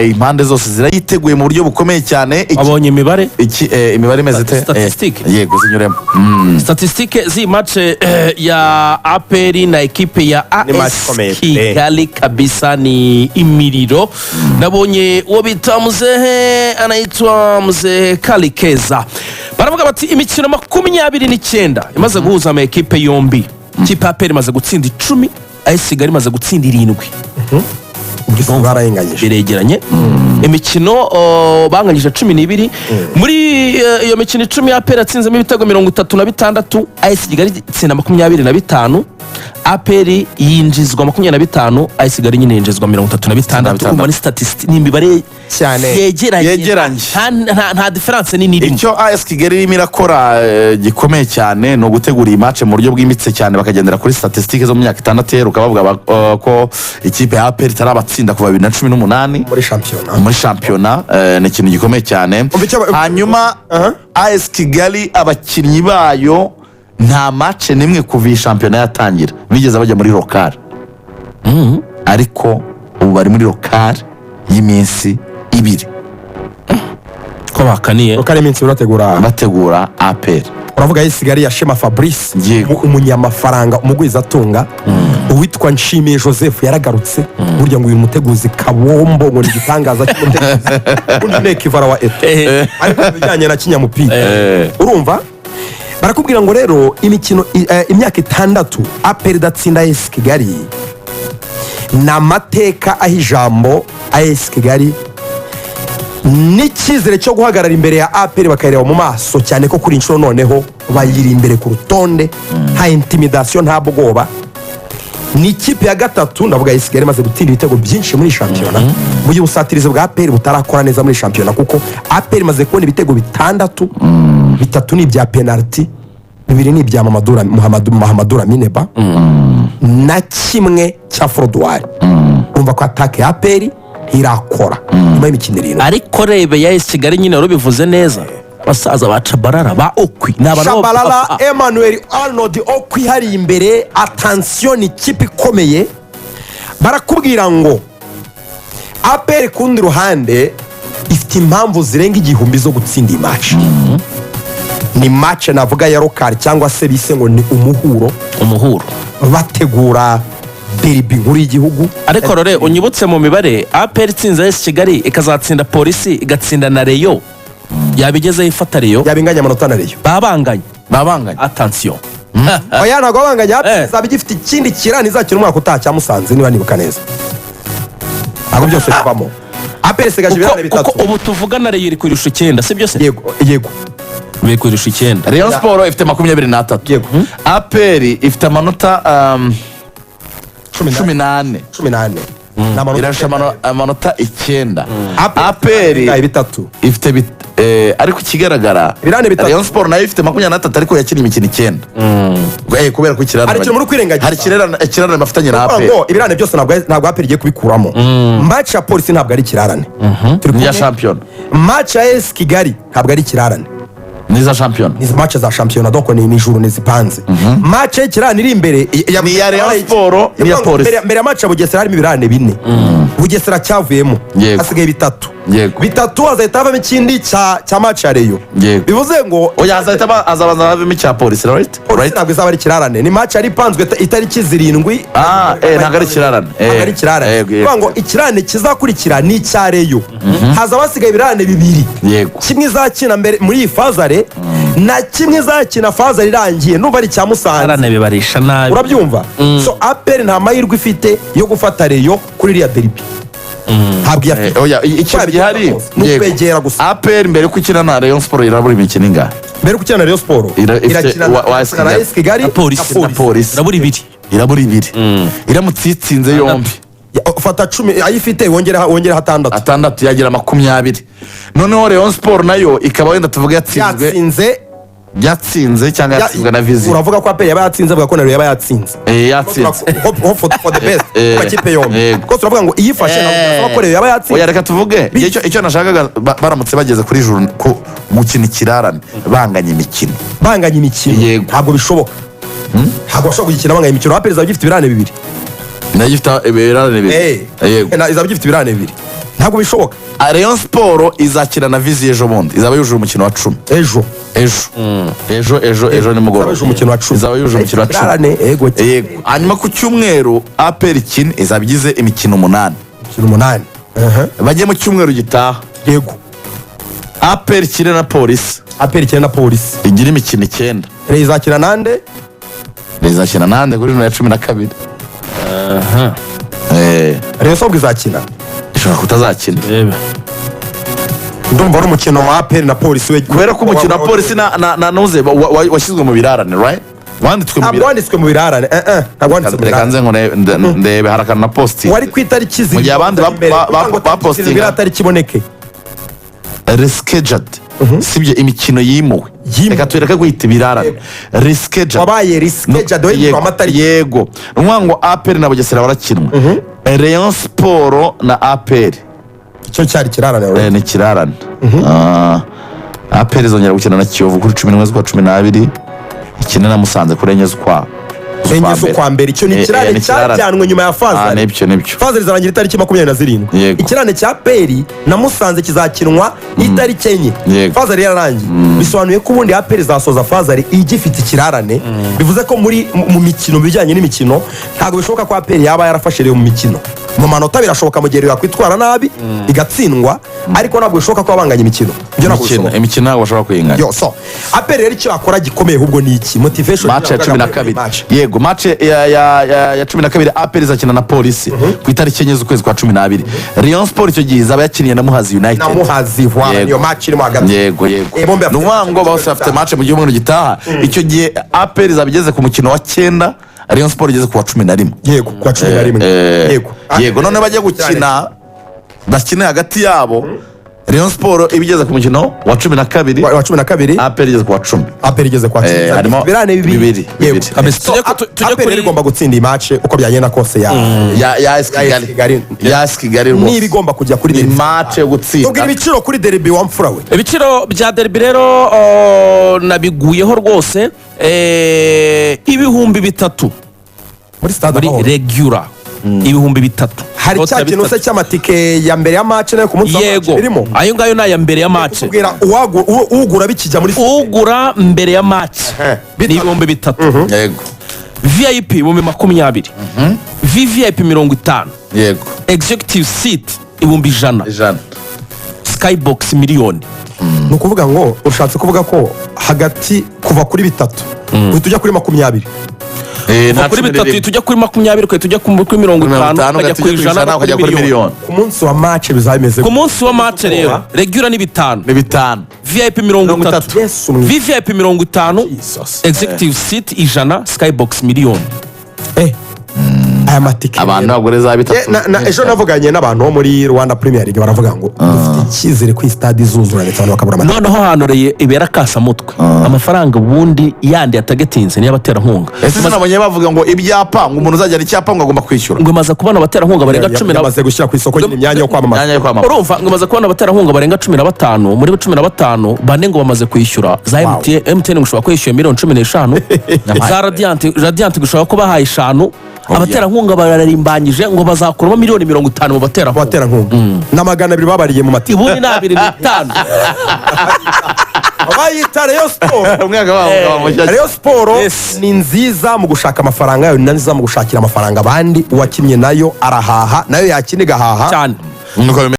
Impande zose zirayiteguye mu buryo bukomeye cyane. Wabonye imibare? Iki, imibare imeze ite? Statistique. Yego, zinyuremo. Statistique z'iyi match ya APR na ekipe ya Ni match AS ikomeye pe. Kigali kabisa, ni imiriro. Nabonye uwo bita muzehe, anaitwa muzehe Kalikeza, baravuga bati imikino 29 imaze guhuza ama ekipe yombi, ikipe ya APR imaze gutsinda 10, AS Kigali imaze gutsinda 7. Ubwo barayinganyije. Biregeranye. Imikino banganyije 12. Muri iyo mikino 10, APR yatsinzemo ibitego 36, AS Kigali itsinda 25. APR yinjizwa 25, AS Kigali nyine yinjizwa 36. Urumva ni statistique, ni imibare Cyane. yegeranye. Yegeranye. Nta différence nini irimo. Icyo AS Kigali irimo irakora gikomeye cyane ni ugutegura iyi match mu buryo bwimbitse cyane, bakagendera kuri statistique zo mu myaka 6 iheruka, bavuga ko ikipe ya APR itarabatsinda kuva 2018 muri shampiyona. Muri shampiyona, ni ikintu gikomeye cyane. Umva icyo Hanyuma AS Kigali, abakinnyi bayo nta match n'imwe kuva iyi shampiyona yatangira bigeze bajya muri local, ariko ubu bari muri local y'iminsi 2. Ko bakaniye. Uko ari iminsi urategura. Bategura APR. Uravuga AS Kigali ya Shema Fabrice, Yego. umunyamafaranga, umugwizatunga, uwitwa Nshimiye Joseph yaragarutse. Burya ngo uyu muteguzi Kabombo ngo ni igitangaza cy'umuteguzi, undi ni ekivara wa Eto, ariko mu bijyanye na kinyamupira. Urumva barakubwira ngo rero imikino imyaka 6 APR idatsinda AS Kigali ni amateka aho ijambo AS Kigali n'icyizere cyo guhagarara imbere ya APR bakayireba mu maso cyane, ko kuri inshuro noneho bayiri imbere ku rutonde, nta intimidation, nta bwoba. Ni ikipe ya gatatu, ndavuga AS Kigali, imaze gutsinda ibitego byinshi muri shampiyona mu gihe ubusatirizi bwa APR butarakora neza muri shampiyona, kuko APR imaze kubona ibitego bitandatu: bitatu ni ibya penaliti, bibiri ni ibya Mahamadou Lamine Bah na kimwe cya Froduwari. Urumva ko attaque ya APR ntirakora nyuma y'imikino 7. Ariko rebe ya AS Kigali nyine, wari ubivuze neza, abasaza ba Cabarara, ba Okwi, ni abantu Shabalala Emmanuel, Arnold Okwi hariya imbere. Attention, ni ikipe ikomeye. Barakubwira ngo APR ku rundi ruhande ifite impamvu zirenga 1000 zo gutsinda iyi match. Ni match navuga ya local, cyangwa se bise ngo ni umuhuro. Umuhuro. Bategura derby nkuru y'igihugu. Ariko rore unyibutse mu mibare, APR itsinze AS Kigali, ikazatsinda Polisi, igatsinda na Rayon, yabigezeho ifata Rayon. Yaba inganya amanota na Rayon. Babanganye. Babanganye. Attention. Oya, ntabwo babanganya. APR izaba igifite ikindi kirani izakina umwaka utaha cya Musanze, niba nibuka neza. Ntabwo byose bivamo. APR isigaje ibirane bitatu. Kuko ubu tuvugana Rayon iri kwirusha 9, si byo se? Yego. Biri kwirusha 9. Rayon Sport ifite 23. Yego. APR ifite amanota 14. 14. Ni amanota Irarusha amanota 9. APR APR bitatu. Ifite ariko ikigaragara Ibirane bitatu. Rayon Sport nayo ifite 23, ariko yakina imikino 9, kubera ko ikirarane Hari ikintu muri kwirengagiza. Hari ikirarane bafitanye na Kuvuga APR. ngo ibirane byose ntabwo APR igiye kubikuramo. Match ya Polisi ntabwo ari ikirarane. Turi Ni iya kumwe? shampiyona. Match ya AS Kigali ntabwo ari ikirarane. Ni iza shampiyona. Ni match za shampiyona, donc ni ijuru zipanze. Match y'ikirarane iri imbere Ni iya Rayon Sport, ni iya Polisi. Mbere ya match ya Bugesera harimo ibirarane bine, Bugesera cyavuyemo. Hasigaye bitatu. Bitatu hazahita havamo ikindi cya match ya Rayon. Bivuze ngo Oya, hazahita hazabanza havemo icya Polisi, right? Polisi Right. ntabwo izaba ari ikirarane, ni match yari ipanzwe itariki 7. Ah, ntabwo ari ikirarane. Ntabwo ari ikirarane. Yego. Kuvuga ngo ikirarane kizakurikira ni icya Rayon, hazaba hasigaye ibirarane bibiri: kimwe izakina mbere muri iyi phase aller na kimwe izakina phase aller irangiye, numva ari icya Musanze. Aranabibarisha nabi. Urabyumva? So APR nta mahirwe ifite yo gufata Rayon kuri iriya derby, ntabwo iyafite. Oya, ikintu gihari Ni ukwegera gusa. APR mbere yuko ikina na Rayon Sport irabura imikino ingahe? Mbere yo gukina na Rayon Sport irakina wa AS na Kigali. AS Kigali Na Polisi. Na Polisi. Irabura ibiri. Irabura ibiri. Iramutse iyitsinze yombi, Ya, fata 10 ayifite, wongereho atandatu. Atandatu, yagira 20. Noneho Rayon Sport nayo ikaba wenda tuvuge yatsinzwe, Yatsinze. yatsinze cyangwa yatsinzwe na Vision. Uravuga ko APR yaba yatsinze, avuga ko na Rayon yaba yatsinze. Yatsinze. Hope for the best ku makipe yombi. Kuko turavuga ngo iyifashe, ntabwo turasaba ko Rayon yaba yatsinze. Oya, reka tuvuge icyo nashakaga, baramutse bageze kuri juru ku gukina ikirarane banganya imikino. Banganya imikino? Yego. Ntabwo bishoboka, ntabwo bashobora kugikina banganya imikino. APR izaba igifite ibirarane bibiri. Nayo ifite ibirarane bibiri. Yego. Izaba igifite ibirarane bibiri, ntabwo bishoboka. Rayon Sport izakina na Vision ejo bundi, izaba yujuje umukino wa 10. Ejo. Ejo, ejo, ejo, ejo nimugoroba. Izaba yujuje umukino wa 10. Izaba yujuje umukino wa 10. Ibirarane, yego. Yego. Hanyuma ku cyumweru APR ikine, izaba igize imikino umunani. Imikino umunani. Aha. Bajye mu cyumweru gitaha. APR ikine na Polisi. APR ikina na Polisi. Igira imikino icyenda. Rayon izakina nande? Izakina nande kuri nimero ya 12? Rayon sobwa izakina? Ishobora kutazakina. Rebe. Ndumva ari umukino wa APR na Polisi we. Kubera ko umukino wa Polisi na nuze washyizwe mu birarane, right? Wanditswe mu Ntabwo birarane. wanditswe mu birarane, ntabwo wanditswe mu Reka birarane. nze ngo ndebe, hari akantu na posti. Wari ku itariki Mu gihe abandi imbere, kugira ngo ba tariki 7 postinga. Tariki iboneke. Rescheduled, sibyo? Imikino yimuwe. Yimuwe. Reka tureke guhita ibirarane, rescheduled. Wabaye rescheduled, wahindura Yego, amatariki. Yego, ni ukuvuga ngo APR na Bugesera barakinwa, Rayon Sport na APR. Icyo cyari kirarane. Ni kirarane. APR izongera gukina na Kiyovu kuri 11 z'ukwa 12, ikine na Musanze kuri 4 z'ukwa 4 z'ukwa mbere. Icyo ni ikirarane Ni ikirarane. cyajyanwe nyuma ya phase. Nibyo, nibyo. Phase rizarangira itariki 27. Ikirarane cya APR na Musanze kizakinwa itariki 4. Phase yari yararangiye, bisobanuye ko ubundi APR izasoza phase igifite ikirarane. Bivuze ko muri mu mikino, mu bijyanye n'imikino, ntabwo bishoboka ko APR yaba yarafashe Rayon mu mikino. Mu manota birashoboka mu gihe Rayon yakwitwara nabi igatsindwa, ariko ntabwo bishoboka ko babanganya imikino. Ibyo ntabwo Imikino, bishoboka. imikino ntabwo bashobora kuyinganya. Yo, so APR rero icyo yakora gikomeye ahubwo ni iki? Motivation. Match ya 12. Match. Yego, match ya 12, APR izakina na Polisi ku itariki 4 z'ukwezi kwa 12. Rayon Sport icyo gihe izaba yakiniye na Muhazi United. Na Muhazi, voilà. Yego. Niyo match irimo hagati. Yego. Bombi Ni bafite ukuvuga ngo bose bafite match mu cyumweru gitaha. Icyo gihe APR izaba igeze ku mukino wa cyenda, Rayon Sport igeze ku wa 11. Yego, ku wa 11. Yego. Yego, none bajya gukina, bakine hagati yabo, Rayon Sport iba igeze ku mukino wa 12. Wa 12. APR igeze ku wa 10. APR igeze kwa 10. Harimo Ibirarane bibiri. bibiri, Yego. bibiri. Kabisa. So, Tujye APR kuri- rero igomba gutsinda iyi match uko byagenda kose ya Ya AS ya AS Kigali. Kigali. Ya AS Kigali rwose. Niba igomba kujya kuri Ni derby. match yo gutsinda. Tubwira ibiciro kuri derby, wa mfura we. Ibiciro bya derby rero, nabiguyeho rwose. 3000 Muri Stade muri Amahoro. Regular 3000. Hari Inoti cya ya kintu se bitatu. cy'amatike ya mbere ya match nayo ku munsi wa match birimo? Ayo ngayo ni aya mbere ya match. Kubwira ugura bikijya muri Ugura mbere ya match ni 3000. VIP 20,000, VVIP 50,000, executive seat 100,000, 100. Skybox miliyoni. Ni ukuvuga ngo ushatse kuvuga ko hagati kuva kuri bitatu uhita ujya kuri 20. Kuva Nta kuri cumi bitatu ririmo. uhita ujya kuri 20, ugahita ujya kuri mirongo mirongo itanu, itanu, ukajya ku ugahita ujya ku 100, 100, no ukajya kuri kuri miliyoni. miliyoni. Ku munsi wa match bizaba bimeze Ku munsi wa match rero, regular ni bitanu, Ni bitanu. VIP mirongo Mirongo itatu, itatu. Yesu mwiza. VVIP 50, Jesus. executive seat 100, skybox miliyoni. Aya matike Abantu rero. ntabwo za bitatu. Ejo navuganye n'abantu bo muri Rwanda Premier League, baravuga ngo dufite icyizere ko iyi stade izuzura ndetse abantu bakabura amatike. Noneho ahantu reye ibera kasamutwe, amafaranga ubundi yandi yatagetinze niyo abaterankunga. Ese sinabonye bavuga ngo ibyapa, ngo umuntu uzajyana icyapa ngo agomba kwishyura? Ngo imaze kubona abaterankunga barenga cumi na Yamaze gushyira ku isoko nyine imyanya yo kwamamaza. Imyanya yo kwamamaza. Urumva, ngo imaze kubona abaterankunga barenga 15. Muri 15, bane ngo bamaze kwishyura za MTN. MTN ngo ushobora kwishyura miliyoni 15, za Radiant ngo ushobora kuba bahaye eshanu. Abaterankunga bararimbanyije ngo bazakuramo miliyoni 50 mu baterankunga. Abaterankunga na 200 babariye mu matike. Ubundi ni abiri n'itanu. Bayita Rayon Sport. Umwaka wabo ukaba mushya. Rayon Sport ni nziza mu gushaka amafaranga yayo, ni na nziza mu gushakira amafaranga abandi. Uwakinnye nayo arahaha, nayo yakina igahaha. Cyane. Nuko bimeze.